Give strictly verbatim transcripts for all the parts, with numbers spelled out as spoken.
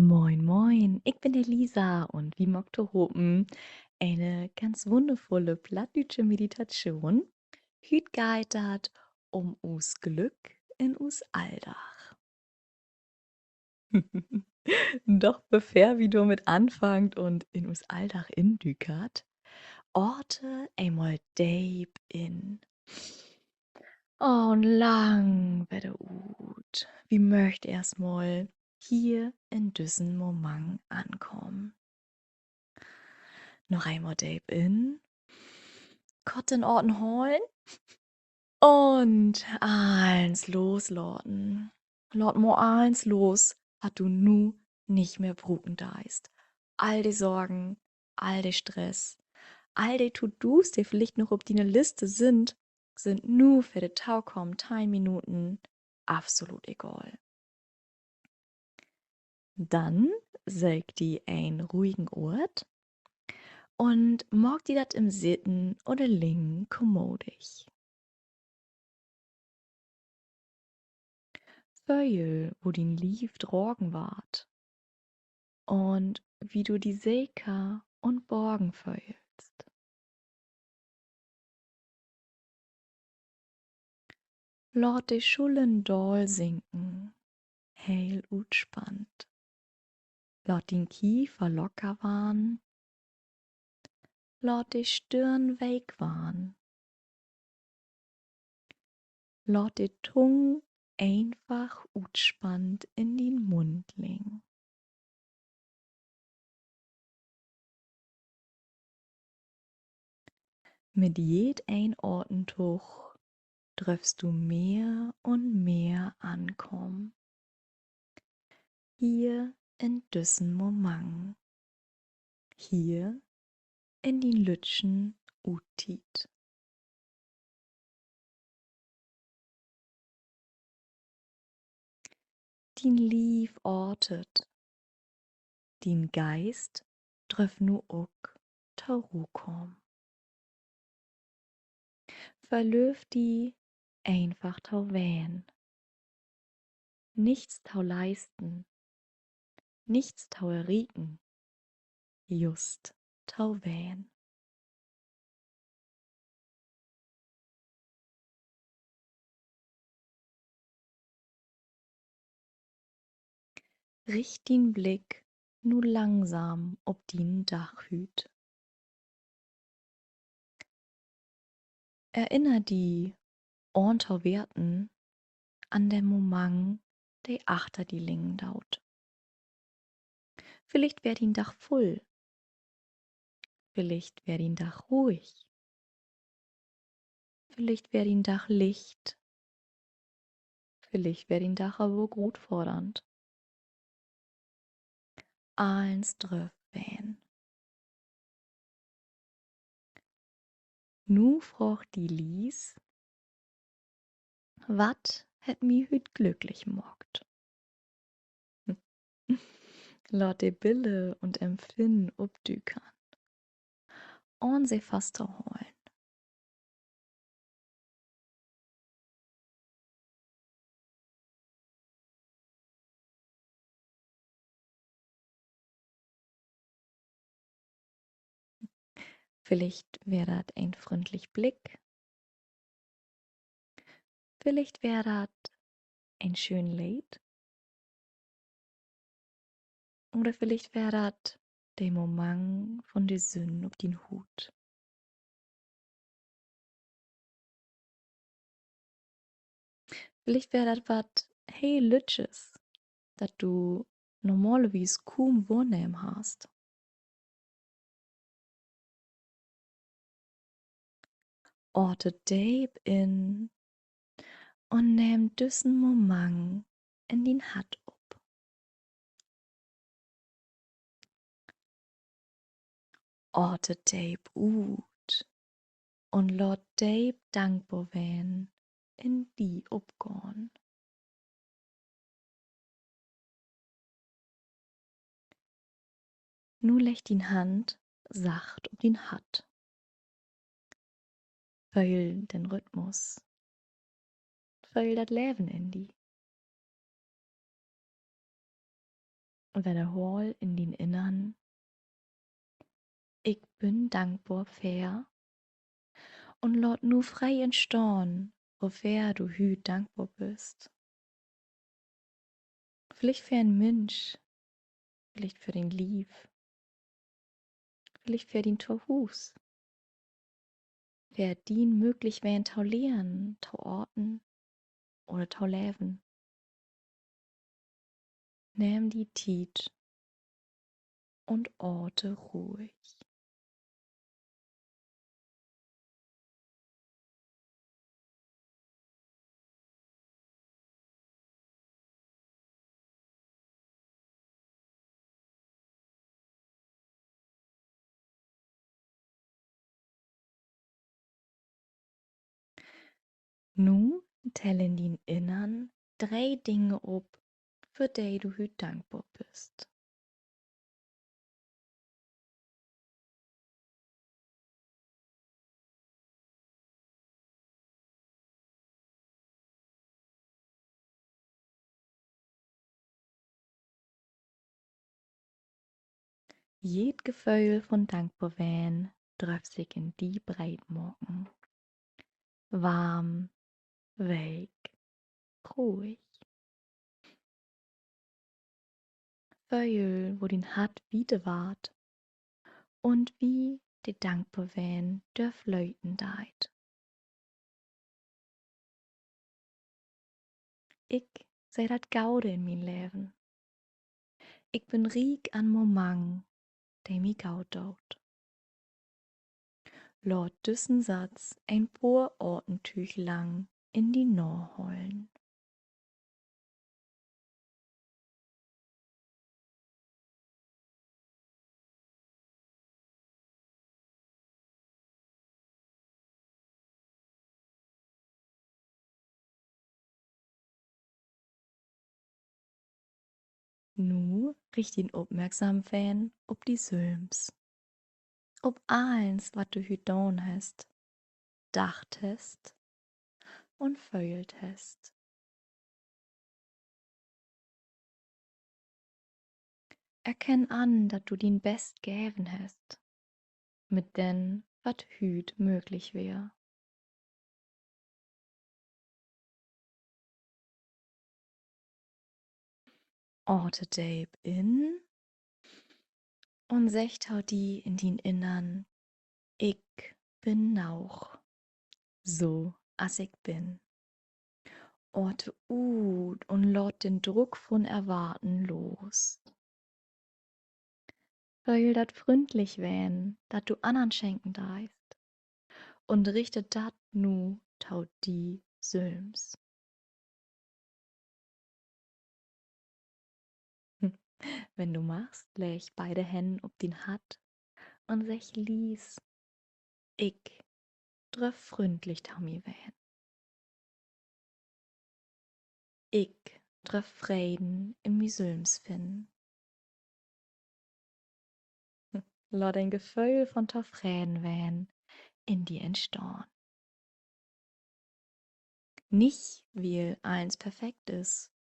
Moin, moin, ik bün de Lisa un wi maakt tohopen ene ganz wunnervulle plattdüütsche Meditatschoon. Hüüt geiht dat üm us Glück in us Alldag. Doch bevör wi dormit anfangt un in us Alldag indükert, aten eenmal deep in. Un lang wedder ut. Wi möögt eerstmal hier in düssen Moment ankamen. Noch eenmal deep in. Kort den Aten holen. Un allens loslaten. Laat mal allens los, wat du nu nich mehr bruken deist. All de Sorgen, all de Stress, all de To-dos, de villicht noch op diene Liste sünd, sünd nu för de tokamen teihn Minuten absolut egal. Denn söök di en ruhigen Oort un maak di dat in't Sitten oder Liggen kommodig. Föhl, wo dien Lief dragen warrt un wie du di seker un borgen föhlst. Laat de Schullern daal sinken, heel utspannt. Laat dien Kiever locker warrn. Laat de Stirn week warrn. Laat de Tung eenfach utspannt in dien Mund liggen. Mit jedeen Atentog dröffst du mehr un mehr ankamen. Hier in düssen Moment. Hier in dien lüttjen Uttiet. Dien Lief atet. Dien Geist dröff nu ok to Roh kamen. Verlööv di, eenfach to ween. Nichts to leisten, nichts to errieken, just to ween. Richt dien Blick nu langsam op dienen Dag hüüt. Erinner di, ahn to weerten, an den Moment, de achter di liggen doot. Villicht weer dien Dag vull. Villicht weer dien Dag ruhig. Villicht weer dien Dag licht. Villicht weer dien Dag aver ok rutfordernd. Allens dröff ween. Nu fraag di lies: Wat hett mi hüüt glücklich maakt? Laat de Biller un Empfinnen opdükern, ahn se fasttoholen. Villicht weer dat en fründlich Blick. Villicht weer dat en schöön Leed. Oder villicht weer dat de Moment von de Sünn op dien Huut. Villicht weer dat wat heel Lüttjes, dat du normalerwies kuum wohrnehmen harrst. Aten deep in un nehm düssen Moment in dien Hart op. Aten deep ut un laat deep dankbor ween in di opgahn. Nu legg dien Hand sacht op dien Hart. Föhl den Rhythmus. Föhl dat Leven in di. Wedderhaal in dien Innern: Ik bün dankbor för. Un laat nu free entstahn, woför du hüüt dankbor büst. Villicht för en Minsch, villicht för dien Lief, villicht för dien Tohuus, för dien Mööglichween to lehren, to aten oder to leven. Nehm di Tiet un ate ruhig. Nu tell in dien Innern dree Dinge op, för de du hüüt dankbor büst. Jeed Geföhl von dankbor ween dröff sik in di breet maken. Warm, week, ruhig. Föhl, wo dien Hart wieder warrt un wie di dankbor ween dörflöten deit. Ik seh dat Gode in mien Leven. Ik bün riek an Momang, de mi goot doot. Laat düssen Satz en poor Atentüüg lang in di nahollen. Nu richt dien Opmerksamween op di sülms, op allens, wat du hüüt daan hest, dacht hest un föhlt hest. Erkenn an, dat du dien Best geven hest, mit den, wat hüüt mööglich weer. Ate deep in un segg to di in dien Innern: Ik bün noog, so as ik bün. Ate ut un laat den Druck vun Erwarten los. Föhl dat fründlich ween, dat du annern schenken deist, un richte dat nu to di sülms. Wenn du magst, legg beide Hänn op dien Hart un segg lies: Ik dröff fründlich to mi ween. Ik dröff Freden in mi sülms finnen. Laat en Geföhl von Tofredenween in di entstahn. Nich, wiel allens perfekt is,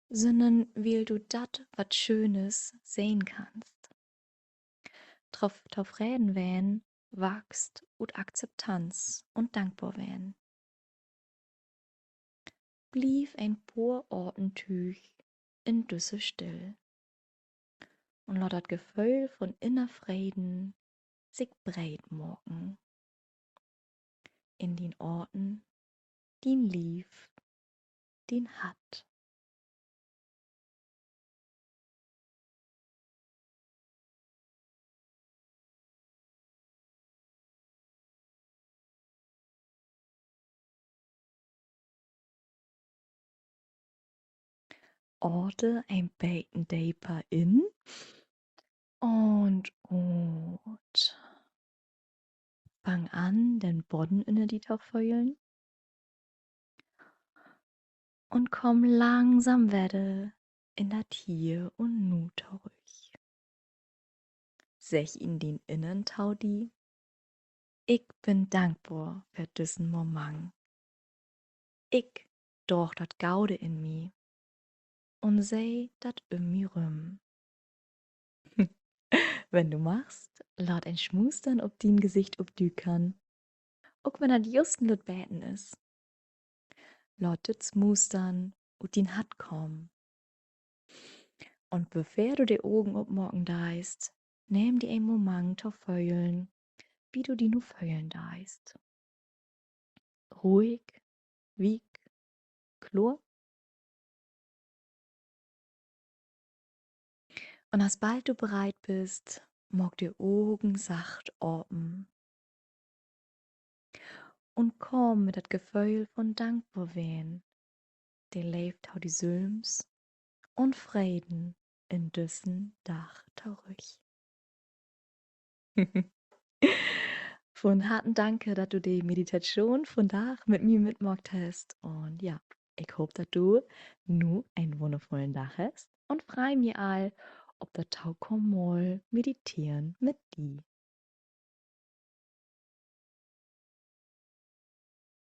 sünnern wiel du dat, wat Schönes, sehn kannst. Tof-, Tofredenween wahst ut Akzeptanz un Dankborween. Bliev en poor Atentüüg in düsse Still un laat dat Geföhl vun inner Freden sik breet maken in dien Aten, dien Lief, dien Hart. Ate en beten deper in un ut. Fang an, den Bodden ünner di to föhlen. Un kumm langsam wedder in dat Hier un Nu torüch. Segg in dien Innern to di: Ik bün dankbor för düssen Momang. Ik draag dat Gode in mi un seh dat üm mi rüm. Wenn du magst, laat en Smustern op dien Gesicht opdükern, ok wenn dat just en lütt beten is. Laat dat Smustern ut dien Hart kamen. Un bevör du de Ogen opmaken deist, nehm di en Moment to föhlen, wie du di nu föhlen deist. Ruhig, wiek, kloor. Un asbald du bereit büst, maak de Ogen sacht apen un kaam mit dat Geföhl von dankbor ween, de Leev to di sülms un Freden in düssen Dag torüch. Von Harten danke, dat du de Meditatschoon vundaag mit mi mitmaakt hest. Un ja, ik hoop, dat du nu en wunnervullen Dag hest un frei mi al op dat tokamen Mal Mediteren mit di.